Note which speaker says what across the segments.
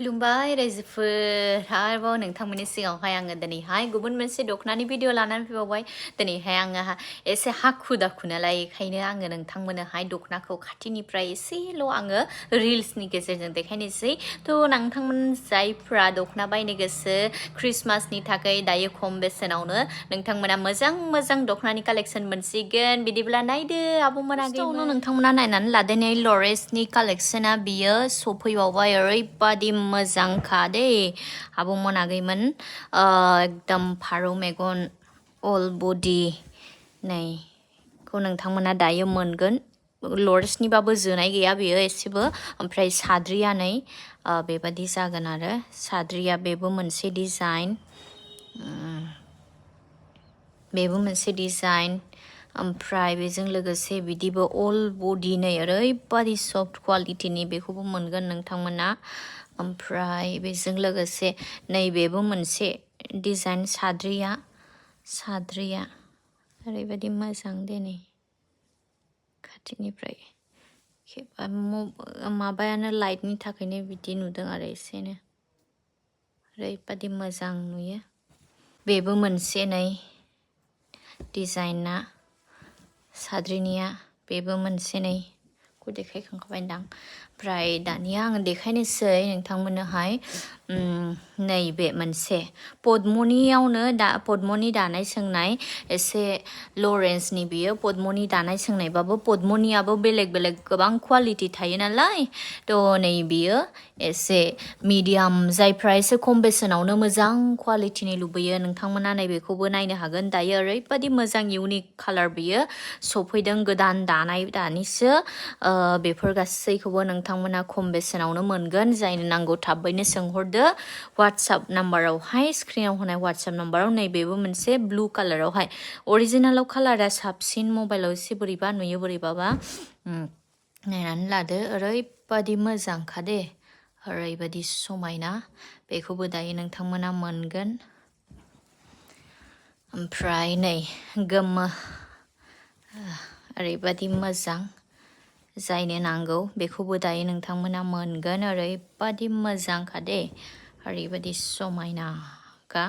Speaker 1: खुलुमबाय रायजोफोर आरोबाव नोंथांमोननि सिगाङावहाय आङो दिनैहाय गुबुन मोनसे दखनानि भिडिअ लानानै फैबावबाय दिनैहाय आङो एसे हाखु दाखु नालाय बेखायनो आङो नोंथांमोननोहाय दखनाखौ खाथिनिफ्राय एसेल' आङो रिल्सनि गेजेरजों देखायनोसै थ' नोंथांमोन जायफ्रा दखना बायनो गोसो क्रिसमासनि थाखाय दायो खम बेसेनावनो नोंथांमोना मोजां मोजां दखनानि कालेक्सन मोनसिगोन बिदिब्ला नायदो आब'मोना नोंथांमोना नायनानै लादो नै लरेसनि कालेक्सना बियो सफैबावबाय ओरैबादि मोजांखा दे आब'मोना गैमोन एकदम फारौ मेगन अल बडि नै खौ नोंथांमोना दायो मोनगोन लरेसनिबाबो जोनाय गैया बेयो एसेबो ओमफ्राय साद्रिया नै बेबादि जागोन आरो साद्रिया बेबो मोनसे डिजाइन ओमफ्राय बेजों लोगोसे बिदिबो अल बडि नै ओरैबादि सफ्ट क्वालिटिनि बेखौबो मोनगोन नोंथांमोना ओमफ्राय बेजों लोगोसे नैबेबो मोनसे डिजाइन साद्रिया ओरैबादि मोजां दे नै खाथिनिफ्राय माबायानो लाइटनि थाखायनो बिदि नुदों आरो एसेनो ओरैबादि मोजां नुयो बेबो मोनसे नै डिजाइना साद्रिनिया बेबो मोनसे नै खौ देखायखांखाबाय दां ओमफ्राय दानिया आङो देखायनोसै नोंथांमोननोहाय नैबे मोनसे पद्मनि दानाय सोंनाय एसे ल' रेन्जनि बियो पद्मनि दानाय सोंनायबाबो पद्मनियाबो बेलेग बेलेग गोबां क्वालिटि थायो नालाय थ' नै बियो एसे मिडियाम जायफ्रा एसे खम बेसेनावनो मोजां क्वालिटिनि लुबैयो नोंथांमोना नैबेखौबो नायनो हागोन दायो ओरैबादि मोजां इउनिक कालार बियो सफैदों गोदान दानाय दानिसो बेफोर गासैखौबो नोंथांमोना खम बेसेनावनो मोनगोन जायनो नांगौ थाबैनो सोंहरदो वाट्सएप नाम्बारावहाय स्क्रिनाव होनाय वाट्सएप नाम्बाराव नैबेबो मोनसे ब्लु कालारावहाय अरिजिनेलाव कालारा साबसिन मबाइलाव एसे बोरैबा नुयो बोरैबाबा नायनानै लादो ओरैबादि मोजांखा दे ओरैबादि समायना बेखौबो दायो नोंथांमोना मोनगोन ओमफ्राय नै गोमो ओरैबादि मोजां जायनो नांगौ बेखौबो दायो नोंथांमोना मोनगोन ओरैबादि मोजांखा दे ओरैबादि समायनाखा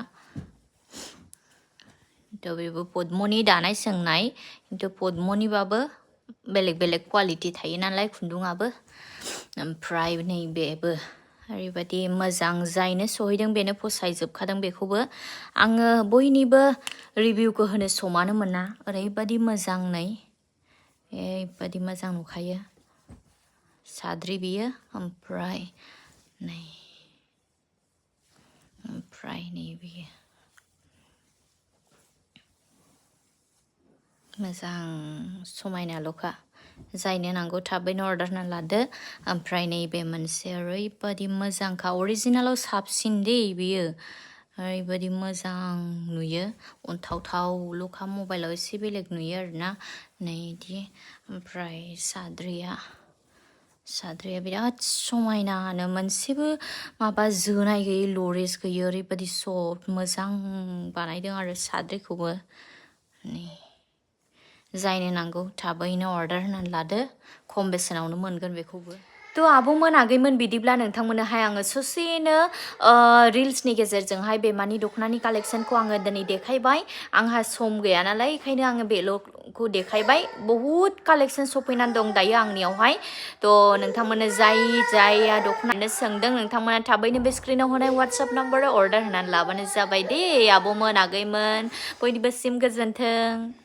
Speaker 1: थ' बेबो पद्मनि दानाय सोंनाय खिन्थु पद्मनिबाबो बेलेग बेलेग क्वालिटि थायो नालाय खुन्दुङाबो ओमफ्राय नैबेबो ओरैबादि मोजां जायनो सहैदों बेनो फसायजोबखादों बेखौबो आङो बयनिबो रिभिउखौ होनो समानो मोना ओरैबादि मोजां नै ओरैबादि मोजां नुखायो साद्रि बियो ओमफ्राय बियो मोजां समायनाल'खा जायनो नांगौ थाबैनो अर्डार होना लादो ओमफ्राय नैबे मोनसे ओरैबादि मोजांखा अरिजिनेलाव साबसिन दे बियो ओरैबादि मोजां नुयो अनथावथावल'खा मबाइलाव एसे बेलेग नुयो आरोना नै इदि ओमफ्राय साद्रिया बिराद समायनानो मोनसेबो माबा जोनाय गैयै लरेस गैयै ओरैबादि सफ्ट मोजां बानायदों आरो साद्रिखौबो नै जायनो नांगौ थाबैनो अर्डार होनानै लादो खम बेसेनावनो मोनगोन बेखौबो थ' आब'मोन आगैमोन बिदिब्ला नोंथांमोननोहाय आङो ससेनो रिल्सनि गेजेरजोंहाय बेमानि दखनानि कालेक्सनखौ आङो दिनै देखायबाय आंहा सम गैया नालाय बेखायनो आङो बेल'खौ देखायबाय बहुद कालेक्सन सफैनानै दं दायो आंनियावहाय थ' नोंथांमोननो जाया दखनानो सोंदों नोंथांमोना थाबैनो बे स्क्रिनाव होनाय वाट्सएप नाम्बाराव अर्डार होनानै लाबानो जाबाय दे आब'मोन आगैमोन बयनिबोसिम गोजोन्थों